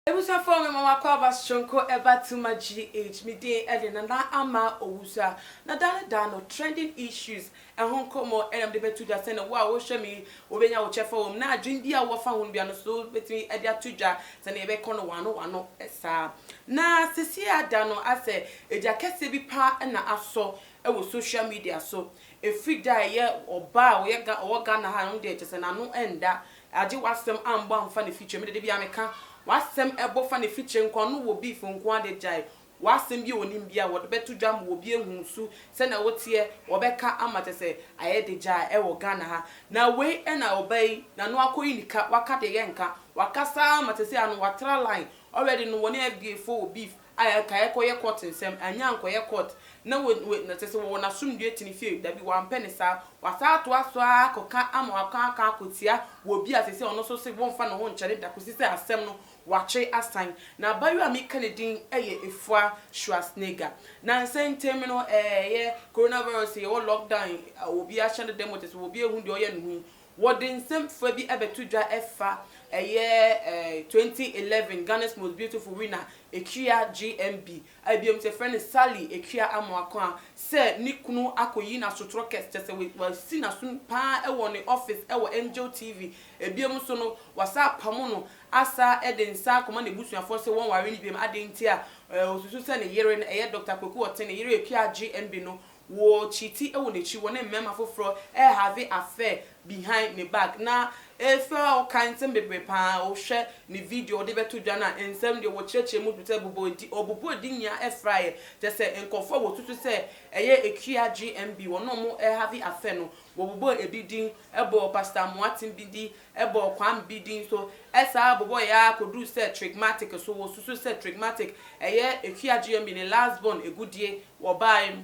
Abusuafoɔ, me mama kɔ aba soronko ɛba Tuma GH. Me din ɛde Nana Ama Owusu a na da ne da no trending issues ɛho nkɔmmɔ ɛna mede bɛto dwa sɛne wo a wohwɛ me wobɛnya wo kyɛfa wɔ mu na adwene bi a wɔfa ho no bia no so wobɛtumi ɛde ato dwa sɛne yɛbɛkɔ no wano wano saa. Na sisi ada no asɛ egya kɛseɛ bi paa ɛna asɔ ɛwɔ social media so ɛfiri da a ɛyɛ ɔbaa a ɔyɛ ɔwɔ Ghana ha no deɛ, kyɛ sɛ n'ano ɛnda agye w'asɛm ambɔ amfa ne fikyire. Mede de bia meka w'asɛm ɛbɔ fa ne fikyire nko no wɔ beef nko ade gyae w'asɛm bi a onim bi a wɔde bɛto dwa ma obi ehu so sɛnea woteɛ wɔbɛka ama kyɛ sɛ ayɛ de gyae ɛwɔ Ghana ha. Na wei ɛna ɔbaa yi n'ano akɔyi nika waka deɛ yɛ nka wakasa ama kyɛ sɛ ano watra line already no wɔne FDA fo wɔ beef a ɛka ɛkɔyɛ court nsɛm anya nkɔyɛ court na wɔ wɔ na kyɛ sɛ wɔwɔ n'asomdue tene fie dabi wampɛ ne saa wasa atoa so akɔka ama waka aka akɔtia wɔ bi a sɛ ɔno nso sɛ wɔmfa ne ho nkyɛne da kɔsi sɛ asɛm no wakye asan. Na abayewa a meka ne din yɛ Efua Schwarzenegger. Na nsɛntɛm no ɛyɛ coronavirus, yɛwɔ lockdown, obi ahyɛ no dɛm wɔte sɛ obi ehu deɛ ɔyɛ ne ho yi, wɔde nsɛm fa bi ɛbɛto dwa ɛfa ɛyɛ 2011 Ghana's Most Beautiful winner Ekua GMB a ebiom sɛ frɛ no Sally Ekua Amoako a sɛ ne kunu akɔyi n'asotorɔ kɛse, kyɛ sɛ wasi n'aso paa ɛwɔ ne office ɛwɔ Angel TV. Ebiom nso no wasa apamo no asa ɛde nsa akɔma n'ebusuafoɔ sɛ wɔn ware ne biom ade nti a osusu sɛ ne yere no ɛyɛ Dr Kwaku Ɔte ne yere Ekua GMB no wɔ kyiti ɛwɔ n'akyi wɔ ne mmarima foforɔ ɛhave affair behind ne back. Na efe a ɔka nsɛm bebree paa, ɔhwɛ ne video ɔde bɛto dwa na nsɛm deɛ wɔkyerɛkyerɛ mu sɛ bobɔ edi ɔbobɔ edi nyinaa ɛfra yɛ kyɛ sɛ nkɔfoɔ a wɔtutu sɛ ɛyɛ Ekua GMB wɔn a wɔn ɛhave affair no, wɔbobɔ ebi din, ɛbɔ Pastor Amoaten bi din, ɛbɔ Kwame bi din so, ɛsaa bobɔ yɛ akɔduru sɛ Trigmatic so wɔsusu sɛ Trigmatic ɛyɛ Ekua GMB ne last born egudie wɔbaa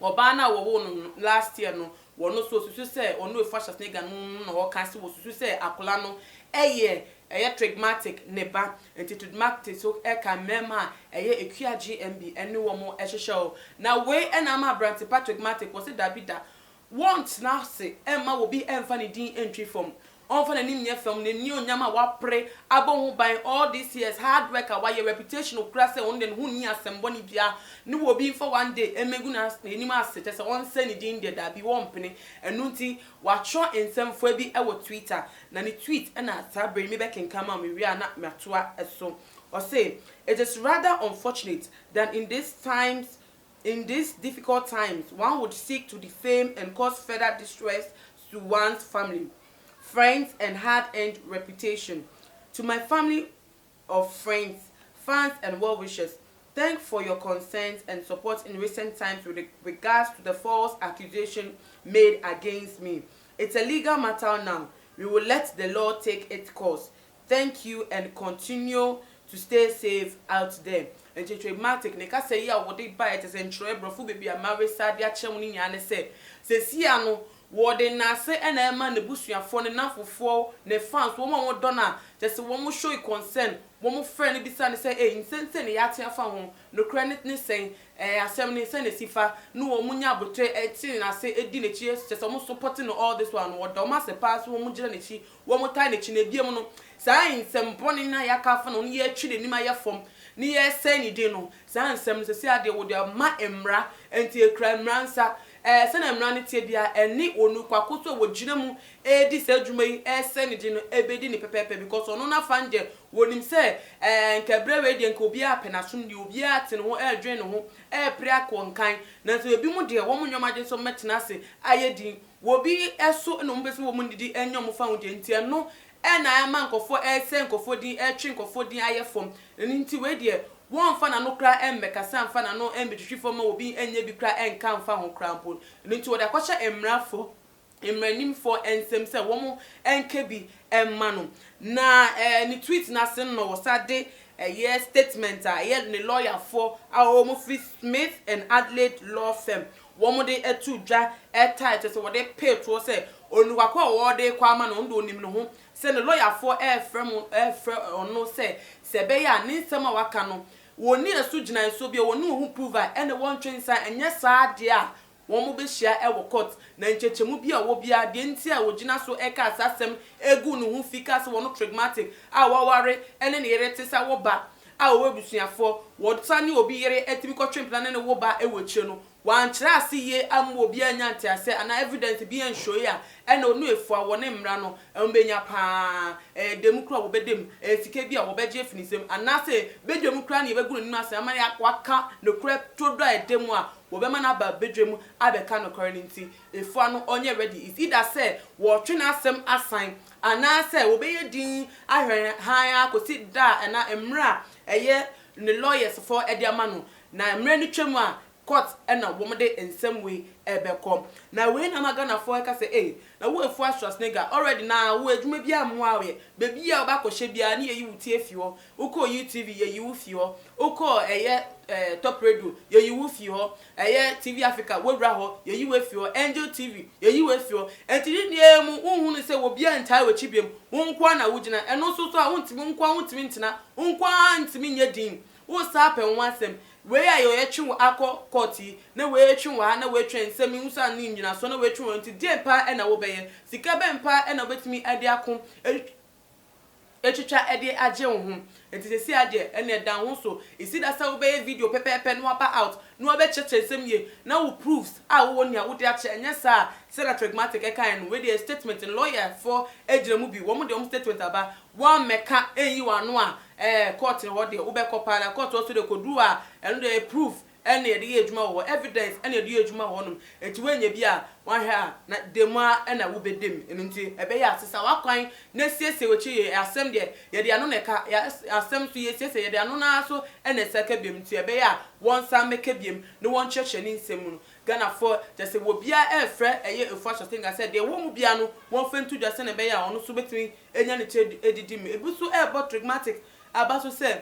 ɔbaa no a wɔwɔ no last year no. Wɔn nso osusu sɛ ɔno Efua Schwarzenegger no na ɔka sɛ wɔsusu sɛ akwadaa no ɛyɛ Trigmatic ne ba. Nti Trigmatic so ɛka mmarima a ɛyɛ Ekua GMB ɛne wɔn ɛhyehyɛ o. Na wei ɛna ama aberante Trigmatic wɔsi dabi da, wɔntena ase ɛmma obi ɛmfa ne din ɛntwi fam, ɔnfa n'anim nyɛ fam n'ani onyam a wapere abɔ ho ban all these years, hard work a wayɛ, reputation okura sɛ ɔno de ne ho ni asɛm bɔne bia ne wɔ obi nfa one day ɛmɛgu n'anim ase kyɛ sɛ ɔnsɛ ne din deɛ, dabi, wɔmpene. Ɛno nti watwerɛ nsɛmfoɔ bi ɛwɔ Twitter na ne tweet ɛna saa bere mi bɛkenkan ma mi wie a na matoa ɛso. Ɔse, "It is rather unfortunate that in these difficult times one would seek to defame and cause further distress to one's family, friends and hard-earned reputation. To my family of friends, fans and well-wishers, thank for your concerns and support in recent times with regards to the false accusation made against me. It's a legal matter now. We will let the law take its course. Thank you and continue to stay safe out there." Nti Trigmatic ne kasa yi a wɔde ba yɛ te sɛ ntwerɛ borɔfo beebi a marisa de akyerɛ mu no nyinaa ne sɛ sɛsi ano wɔde n'ase ɛna ɛma n'ebusuafoɔ, ne nanfofoɔ, ne fans, wɔn a wɔdɔ no a kyerɛ sɛ wɔn show concern, wɔn frɛ no bisa ne sɛ ee nsɛnsɛn ne yɛate afa ho nokura ne ne sɛn asɛm ne sɛn na esi fa ne wɔn nya abotire ɛte n'ase edi n'akyi kyerɛ sɛ wɔn support no all this one. Wɔda wɔn ase paa so wɔn gyina n'akyi, wɔn taa n'akyi. Na ebiem no saa nsɛm bɔne na yɛaka afa no yɛatwi n'anim ayɛ fam ne yɛsɛn ne din no, saa nsɛm no sɛsi adeɛ wɔde ama mmara nti ekura mmara nsa sɛnɛ mmara no tie bia ɛne onukwa so a wɔgyina mu ɛredi saa adwuma yi ɛsɛ ne din no ɛbɛdi ne pɛpɛɛpɛ because ɔno n'afa deɛ wɔnim sɛ nkɛbrɛ wei deɛ nka obiara pɛ n'asom deɛ obiara te ne ho ɛredwen ne ho ɛrepere akɔ nkan. Nanso ebi mu deɛ wɔn nneɛma agye nso mɛtena ase ayɛ din wɔbi ɛso na wɔn bɛsi wɔn didi ɛnyɛ wɔn fa ho deɛ nti ɛno ɛna ɛma nkɔfoɔ ɛsɛ nkɔfoɔ din ɛtwe nkɔfoɔ din ayɛ fam. Ɛno nti wei deɛ wɔmfa n'ano kora ɛmmɛkasa mfa n'ano ɛmbɛtwitwi fam ma obi ɛnyɛ bi kora ɛnka mfa ho kora mpo. Ɛno nti wɔde akɔhyɛ mmarafoɔ mmaranimfoɔ nsɛm sɛ wɔn nka bi mma no. Na ne tweet n'ase no wɔsa de ɛyɛ statement a ɛyɛ ne lɔyafoɔ a wɔn firi Smith and Adelaide Law Firm wɔn de ɛto dwa ɛta ɛkyɛ sɛ wɔde pay toɔ sɛ onuwako a wɔde kɔ ama no, ɔno de onim ne ho sɛ ne lɔyafoɔ ɛɛfrɛ mo ɛɛfrɛ ɔno sɛ ɛbɛyɛ a ne nsɛm a waka no wɔn ni ɛso gyina nsuo bi a wɔn ni wɔn ho prove a ɛna wɔntwe nsa ɛnyɛ saa adeɛ a. Wɔn bɛhyia wɔ court na nkyɛkyɛmu bi a ɔwɔ biara, deɛ nti a wɔgyina so ɛka saa asɛm egu ne ho fi ka sɛ wɔn Trigmatic a wɔaware ne ne yere te sɛ wo ba a wɔwɔ abusuafoɔ, wɔsan ne obi yere atumi kɔtwe mpena ne ne wo ba wɔ akyire no, wɔankyerɛ ase yie amma obiara anya nteaseɛ anaa evidence bi anhwɛ a, ɛna ɔno Efua wɔ ne mmara no wɔbɛnya paa. Ɛyɛ dɛm koraa a wɔbɛda mu, ɛyɛ sika bi a wɔbɛgye afi ne nsam, anaasɛ badwa mu koraa na yɛbɛgu n'anim ase ama waka nokorɛ torodo a ɛda mu a wɔbɛma no aba badwa mu abɛka nokorɛ no. Nti Efua no ɔnyɛ ready. It's either sɛ wɔtwe n'asɛm asan anaasɛ wɔbɛyɛ din ahwɛ han akɔsi da a ɛna mmerɛ a ɛyɛ ne lawyers foɔ ɛde ama no, na mmerɛ no twam a, court ɛna wɔn de nsɛm wei ɛbɛkɔ. Na wei na ama Ghanafoɔ ɛka sɛ, ee, na wo Efua Schwarzenegger, already na wo adwuma bi amoa yɛ beebi a wɔbɛakɔhyɛ biara ne yɛyi wo tie fi hɔ. Wokɔ UTV, yɛyi wo fi hɔ. Wokɔ ɛyɛ Top Radio, yɛyi wo fi hɔ. Ɛyɛ TV Africa, wowura hɔ, yɛyi wo fi hɔ. Angel TV, yɛyi wo fi hɔ. Nti ne nyinaa mu, wohunu sɛ obiara ntaa w'akyi biom. Wo nko ara na wogyina. Ɛno nso so a, wontumi wo nko ara, wontumi ntena wo nko ara, ntumi nyɛ din. Wo saa pɛ wo ho asɛm wei a yɛtwe wo akɔ court yi na wei atwe wo ha na wei atwe nsɛm yi nso a ne nyinasoɔ na wei atwe wo. Nti deɛ pa ɛna wobɛyɛ, sika bɛn pa ɛna wobɛtumi ɛde ako etwitwa ɛde agye wo ho? Nti sɛsi adeɛ ɛna ɛda ho so esi da sɛ wobɛyɛ video pɛpɛɛpɛ na waba out na wabɛkyerɛkyerɛ nsɛm yie na wo proofs a wowɔ nea wode akyerɛ. Ɛnyɛ saa, sɛna Trigmatic ɛkae no, wei deɛ statement no, lawyer foɔ gyina mu bi, wɔn deɛ wɔn statement aba. Wɔn mmɛka ɛnyi wɔn ano a, court hɔ deɛ wobɛkɔ paa. Na court hɔ so deɛ, kɔduru a, ɛno deɛ proof ɛna yɛde yɛ adwuma wɔ hɔ, evidence ɛna yɛde yɛ adwuma wɔ hɔnom. Nti woanya bi a wahwɛ a, na demu a ɛna wobɛdem. Ɛno nti ɛbɛyɛ asesa wakwan na siesie w'akyi yɛ. Asɛm deɛ, yɛde ano na ɛka asɛm so, yɛsiesie yɛde ano naa so ɛna ɛsɛ ka biom. Nti ɛbɛyɛ a wɔn nsa mmɛka biom na wɔn kyerɛkyerɛ ne nsɛm mu no. Ghanafoɔ kyɛ sɛ obiara ɛrefrɛ ɛyɛ Efua Schwarzenegger sɛ deɛ wɔn mu bia no wɔmfa nto dwa sɛnea ɛbɛyɛ a ɔno nso bɛtumi anya ne kyɛ edidi mu. Ebi nso ɛrebɔ Trigmatic aba so sɛ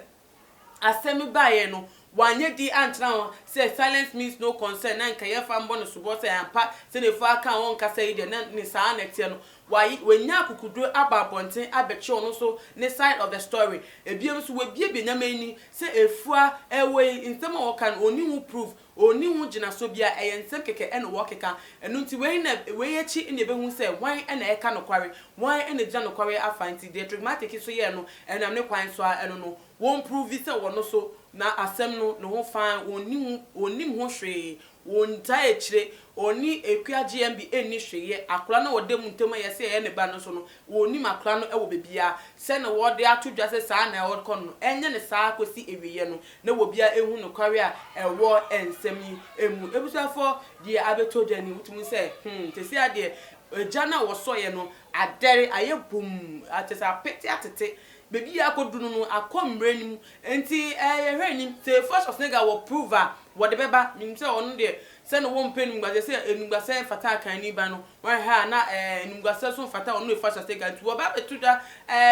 asɛm baeɛ no, wanyɛ di antena hɔ sɛ silence means no consent, na nka yɛfa mbɔ no sobɔ sɛ ampa sɛ ne fa aka wɔn nkasa yi deɛ na ne saa na ɛteɛ no. Wayi wanya akukuduro aba abɔnten abɛkyerɛ ɔno nso ne side of the story. Ebien nso wabiebie nyama ani sɛ Efua ɛwɔ yi, nsɛm a wɔka no, oni ho proof, oni ho gyinaso bia, ɛyɛ nsɛm kɛkɛ ɛna wɔkeka. Ɛno nti wei na wei akyi na ebehu sɛ wan ɛna ɛka nokware, wan ɛna gyina nokware afa. Nti deɛ Trigmatic so yɛ no, ɛnam ne kwan so a, ɛno no wɔn prove sɛ wɔn so na asɛm no ne ho fan, wɔn ho wɔnim ho hwee, wɔn ntaa akyire oni Ekua GMB ɛnni hwee yɛ. Akora no a wɔda mu ntam a yɛsɛ ɛyɛ ne ba no so no, wɔnim akora no wɔ beebiara sɛ na wɔde ato dwa sɛ saa na ɛwɔ no, ɛnyɛ ne saa kɔsi awieɛ no na wɔbia ehu nokware a ɛwɔ nsɛm yi emu. Ebusuafoɔ, deɛ abɛtɔ dwa ni, wotumi sɛ tesi adeɛ egya no a wɔsɔeɛ no adɛre ayɛ bum akyɛ sɛ apete atete beebi a akɔdu no akɔ mmerɛ no mu. Nti yɛhwɛ anim sɛ Efua Schwarzenegger wɔ prove a wɔde bɛba. Nim sɛ ɔno deɛ sɛ ne wɔn mpɛ enumguasɛ, sɛ enumguasɛ mfata akanni ba no, wɔhwɛ a na enumguasɛ so mfata ɔno Efua Schwarzenegger. Nti wɔba abɛto dwa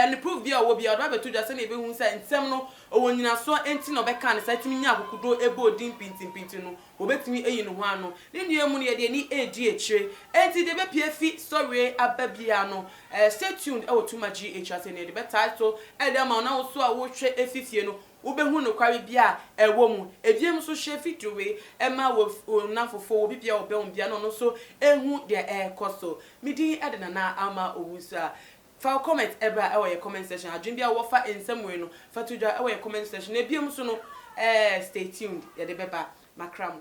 ne proof bi a ɔwɔ bi a ɔde ba abɛto dwa sɛnea ebehu sɛ nsɛm no ɔwɔ nyinasoɔ nti na ɔbɛka ne saa tumi nya akokodo ɛbɔ odin pintimpinti no, wɔbɛtumi ayi ne ho ano. Ne nua mu no, yɛde ani edi akyire. Enti deɛ bɛpie fi sɔre aba biara no, stay tuned ɛwɔ Tuma GH ase ne yɛde bɛtae so ɛde ama wo. Na wo so a wohwɛ efifie no, wobɛhu nokware bi a ɛwɔ mu. Ebiem nso, hyɛ video wei ɛma wɔ wɔ namfofoɔ wɔ bibia wɔbɛn wo bia na ɔno nso ehu deɛ ɛrekɔ so. Me din ɛde Nana Ama Owusu a fa wo comment ɛbra ɛwɔ yɛ comment section. Adwene bi a wɔfa nsɛm wei no, fa to dwa ɛwɔ yɛ comment section. Na ebiem nso no, stay tuned, yɛde bɛba makra mu.